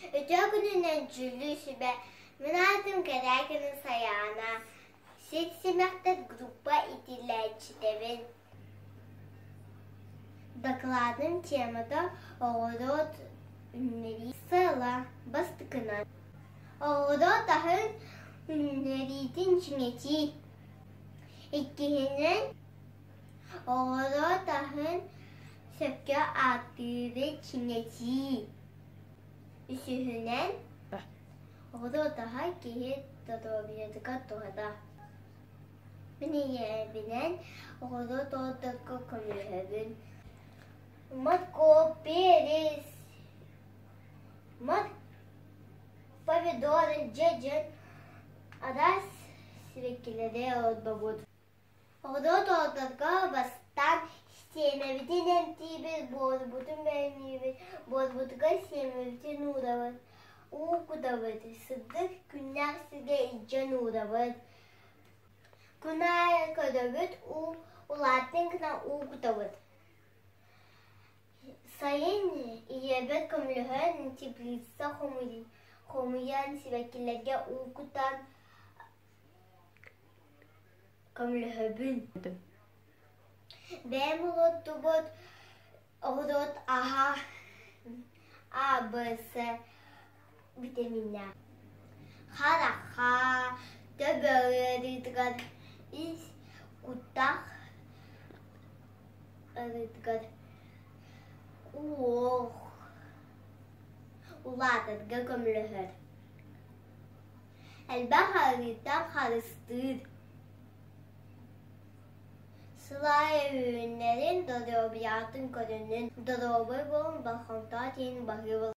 Үтүө күнүнэн дьүүллүүр сүбэ. Мин аатым Кэрээкинэ Сайаана. Сир симэхтэр группа иитиллээччитэбин. Докладым темата оҕуруот үүннэрии сыала бастакынан. Оҕуруот аһын үүннэриитин чиҥэтии. Иккиһинэн, оҕуруот аһын сөпкө ааттыыры чиҥэтии. Үсүһүнэн, оҕуруот аһа киһи доруобуйатыгар туһата. Мин ийэбинэн оҕуруот оҕотторго көмөлөһөбүн. Моркуоп, перец, помидоры, дьэдьэн, араас сибэккилэри олордобут. Оҕуруот оҕотторго бастаан сиэмэбитин эмтиибит, буорбутун бэлэмниибит, буорбутугар сиэмэбитин уурабыт, уу кутабыт, сырдык күннээх сиргэ илдьэн уурабыт. Күн аайы көрөбүт, уу улааттын гына уу кутабыт. Сайын ийэбэр көмөлөһөн теплица хомуйан сибэккилэргэ уу кутан көмөлөһөбүн. Бэйэм олордубут оҕуруот аһа А, Б, С витаминнээх. Харахха, төбө ыарыытыгар, ис куттах ыарыытыгар уох улаатарга көмөлөһөр. Элбэх арыыттан харыстыыр. Сылаайа үүннэрин, доруобуйаҕытын көрүнүн, доруобай буолун, болҕомтоҕо тиийин баһыыбал.